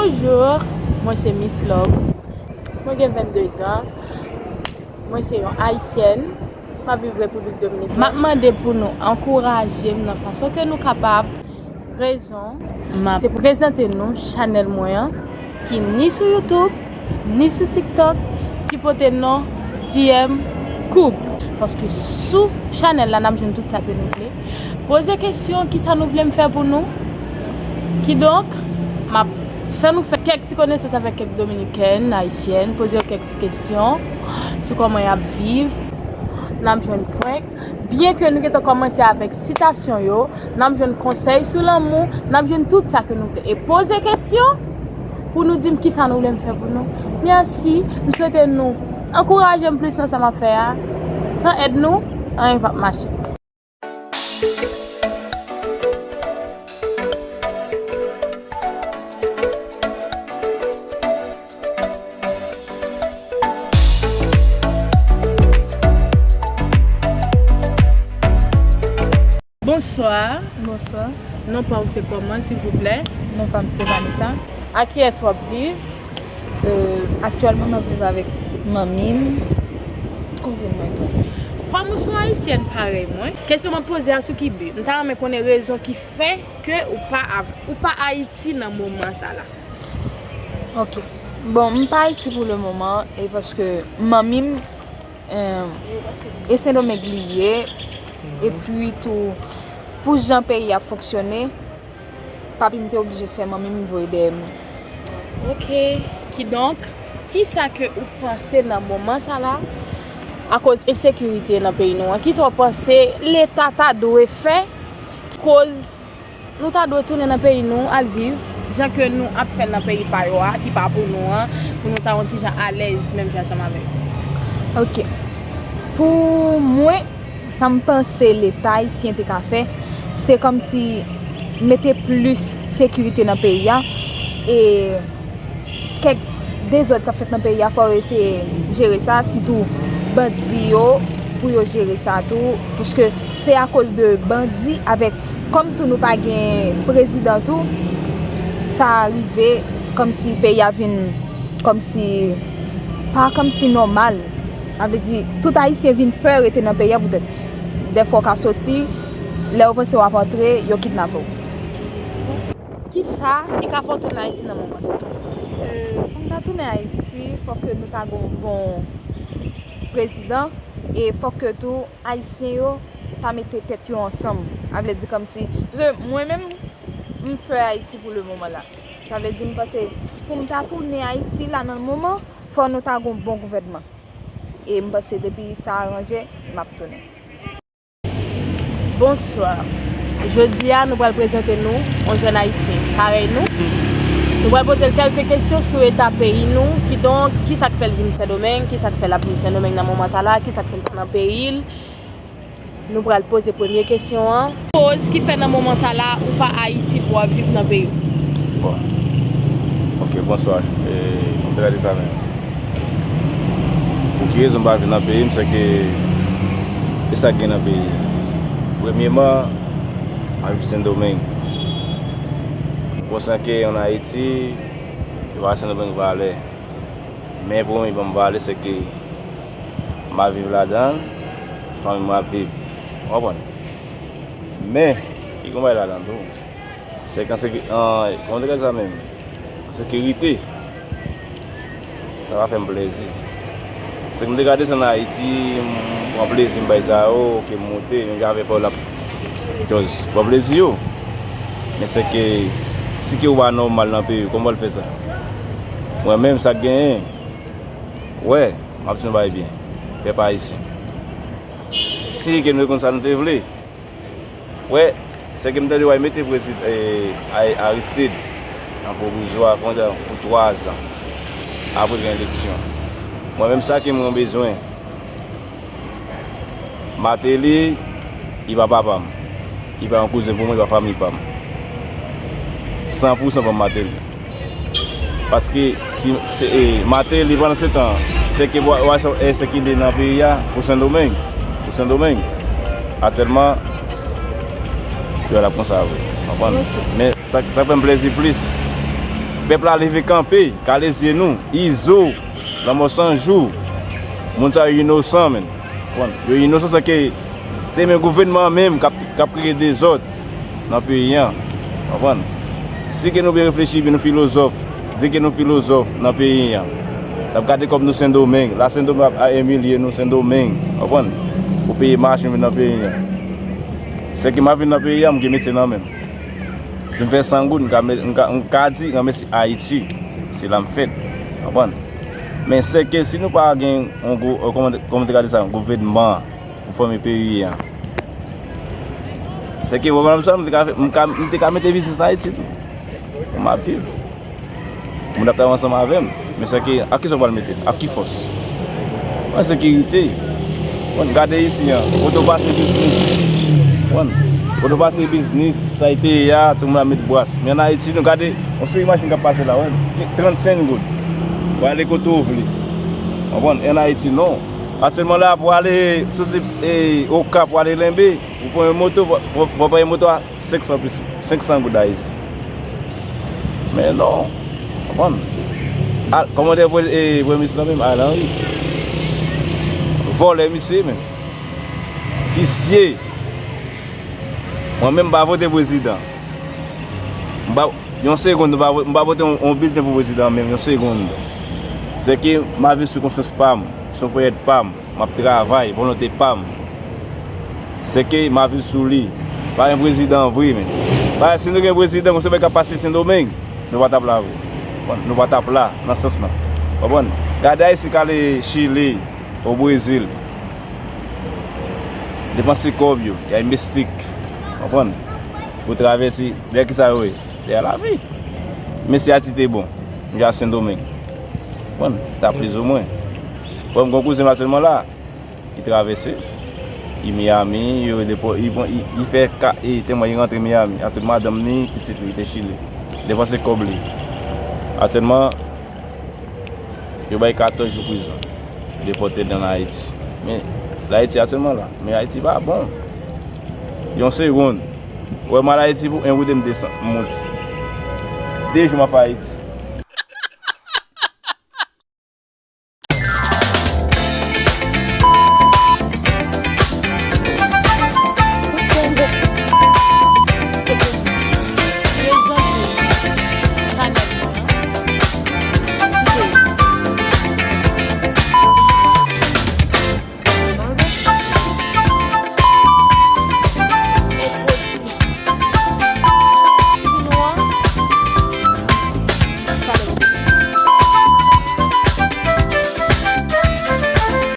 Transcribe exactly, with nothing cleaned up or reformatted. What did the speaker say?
Bonjou, mwen se Miss Love. Mwen gen vennde zan. Mwen se yon Ayisyèn. M ap viv Repiblik Dominikèn. M ap mande pou nou ankouraje m nan fason ke nou kapab. Rezon, m ap se prezante nou chanèl mwen an, ki ni sou YouTube, ni sou TikTok, ki pote non D M Koub. Paske sou chanèl la, n ap jwenn tout sa ke nou vle. Poze kesyon, kisa nou vle m fè pou nou. Kidonk, m ap fè nou fè kèk ti konesans avèk kèk Dominikèn, Ayisyèn, poze yo kèk ti kesyon sou kòman y ap viv. N ap jwenn prank. Byen ke nou gentan kòmanse avèk sitasyon yo, n ap jwenn konsèy sou lanmou, n ap jwenn tout sa ke nou vle. E poze kesyon pou nou di m kisa nou vle m fè pou nou. Mèsi, m swete nou ankouraje m plis nan sa m ap fè a. San èd nou, anyen p ap mache. Bonswa. Bonswa. Non pa w se kòman, silvouplè? Non pa m se Vanessa. A kiyès w ap viv? Euh, aktyèlman, m ap viv avèk manmi m. Kouzen mwen tou. Kòm ou se yon Ayisyèn parèy mwen, kesyon m ap poze a sou ki bi? M ta renmen konnen rezon ki fè ke ou pa av-, ou pa Ayiti nan moman sa la. Ok. Bon, m pa Ayiti pou le moman, e paske manmi m, eh, e Sendomeng li ye, epi tou, pou jan peyi a fonksyone, papi m te oblije fè manmi m voye dèyè m. Ok. Kidonk, kisa ke ou panse nan moman sa la, akoz ensekirite nan peyi nou an? Kisa w panse Leta ta dwe fè, koz nou ta dwe tounen nan peyi nou, al viv, jan ke nou ap fè nan peyi pa yo a, ki pa pou nou an, pou nou ta yon ti jan alèz, menm jan ansanm avè yo? Ok. Pou mwen, sa m panse Leta ayisyen te ka fè, se kòmsi mete plis sekirite nan peyi a, e kèk dezòd k ap fèt nan peyi a, fò yo eseye jere sa, sitou bandi yo, pou yo jere sa tou, paske se akoz de bandi avèk, kòm tou nou pa gen prezidan tou, sa rive kòmsi peyi a vin kòmsi, pa kòmsi nòmal. Sa vle di, tout Ayisyen vin pè rete nan peyi a poutèt dèfwa w ka soti, lè yo panse w ap antre, yo kidnape w. Kisa ki ka fè w tounen Ayiti nan moman sa a? Euh, pou m ta tounen Ayiti, fòk nou ta gen yon bon prezidan, e fòk tou Ayisyen yo ta mete tèt yo ansanm. Sa vle di kòmsi, paske mwen menm, m pè Ayiti pou le moman la. Sa vle di, m panse, pou m ta tounen Ayiti la nan moman, fò nou ta gen yon bon gouvènman. E m panse depi sa aranje, m ap tounen. Bonswa. Jodi a, nou pral prezante nou yon jèn Ayisyen parèy nou. Nou pral poze l kèlke kesyon sou eta peyi nou, kidonk, kisa k fè l vin Sendomeng, kisa k fè l ap viv Sendomeng nan moman sa la, kisa k fè l pa nan peyi l. Nou pral poze premye kesyon an. Koz ki fè nan moman sa la ou pa Ayiti pou w ap viv nan peyi w? Bon. Ok, bonswa. E, mwen te gade sa menm. Pou ki rezon m pa viv nan peyi m, se ke e sa k gen nan peyi a. Premyeman, m ap viv Sendomeng. Bon, se ke ann Ayiti, yo pa Sendomeng valè. Men pou mwen, ban m valè, se ke m ap viv ladan l, fanmi m ap viv. Ou konprann? Men, li gen yon bagay ladan l tou. Se ke an seki-, an, kòman te ka di sa menm? An sekirite. Sa pa fè m plezi. Se ke m te ka desann Ayiti, m pran plezi, m bay sa yo, ke m moute, menm jan avè pa w l ap djòz. Pran plezi yo. Men se ke, si ke ou pa nòmal nan peyi w, kòman w pral fè sa? Mwen menm, sa k genyen, wè, m ap di nou bagay byen. Pèp ayisyen. Si ke nou te konn sa nou te vle, wè, se ke m tande w al mete prezid-, e, A-, Aristide an pwovizwa, kòman di, pou twa zan, apre gen eleksyon. Mwen menm sa ke mwen bezwen, Martelly, li pa papa m. Li pa yon kouzen pou mwen, li pa fanmi pa m. San pou san pou Martelly. Paske si, se, e, Martelly pandan se tan, se ke w a, w a, e, se ki li nan peyi a, pou Sendomeng. Pou Sendomeng. Aktyèlman, yo la konsa vre. Konprann? Men sa, sa fè m plezi plis. Pèp la leve kanpe, kale zye nou, Izo, Lanmò San Jou, moun sa yo inosan, menm. Konprann? Yo inosan, sèke se menm gouvènman an menm k ap, k ap kreye dezòd nan peyi an. Konprann? Si ke nou byen reflechi, epi nou filozòf, di ke nou filozòf nan peyi an, n ap gade kòm nou Sendomeng, la Sendomeng ap, ap imilye nou, Sendomeng, konprann? Pou peye machin vin nan peyi an. Sèke m ap vin nan peyi an, m gen metye nan men m. Si m fè san goud, m ka, m ka, m ka di ranmèsi Ayiti. Se la m fèt. Konprann? Men sèke si nou pa gen yon gwo, kòman, kòman te ka di sa, yon gouvènman pou fòme peyi an. Sèke, w konprann sa, m te ka fè, m ka, m te ka mete biznis nan Ayiti tou. M ap viv. Moun ap travay ansanm avè m. Men sèke, ak kisa w pral mete l? Ak ki fòs? Mwen sekirite. Konn gade isi an, oto pase biznis. Konn oto pase biznis, sa ete ya, tout moun ap met bwas. Men an Ayiti, nou gade, yon seri machin k ap pase la, wè, trannsenk goud. Ou ale kote w vle. Konprann? An Ayiti, non. Aktyèlman la, pou ale soti, e, Okap, pou ale Lenbe, ou pran yon moto, fò, fò, fò pran yon moto a senk san plis, senk san goud Ayiti. Men non, konprann? Al, kòmandè pre-, e, premye minis lan menm, Ariel Henry. Vòlè misye menm. Visye. Mwen menm, m pa vote prezidan. M pa, yon segonn, m pa, m pa vote yon, yon bilten pou prezidan menm, yon segonn. Sèke m ap viv sou konsyans pa m, sou ponyèt pa m. M ap travay, volonte pa m. Sèke m ap viv sou li. Pa gen prezidan vre, men. Paske si nou gen prezidan, konsa bagay k ap pase Sendomeng, nou pa t ap la vre. Konprann? Nou pa t ap la, nan sans lan. Konprann? Gade Ayisyen k ale Chili, o Brezil. Depanse kòb yo, y a mistik. Konprann? Pou travèse, lè ki sa yo ye? Lè a lavi. Men si Ayiti te bon, m ja Sendomeng. Konprann? Ta plizoumwen. Bon, m gon kouzen m aktyèlman la. Li travèse. Li Miami, yo depo-, li pran, li, li fè ka, e, temwen, li rantre Miami. Ak tout madanm ni, pitit li, li te Chili. Depanse kòb li. Aktyèlman, yo bay katòz jou prizon. Depòte l nan Ayiti. Men, l Ayiti aktyèlman la. Men Ayiti pa bon. Yon segonn. Ou wè m al Ayiti pou en goud e m desann, m monte. De jou m ap Ayiti.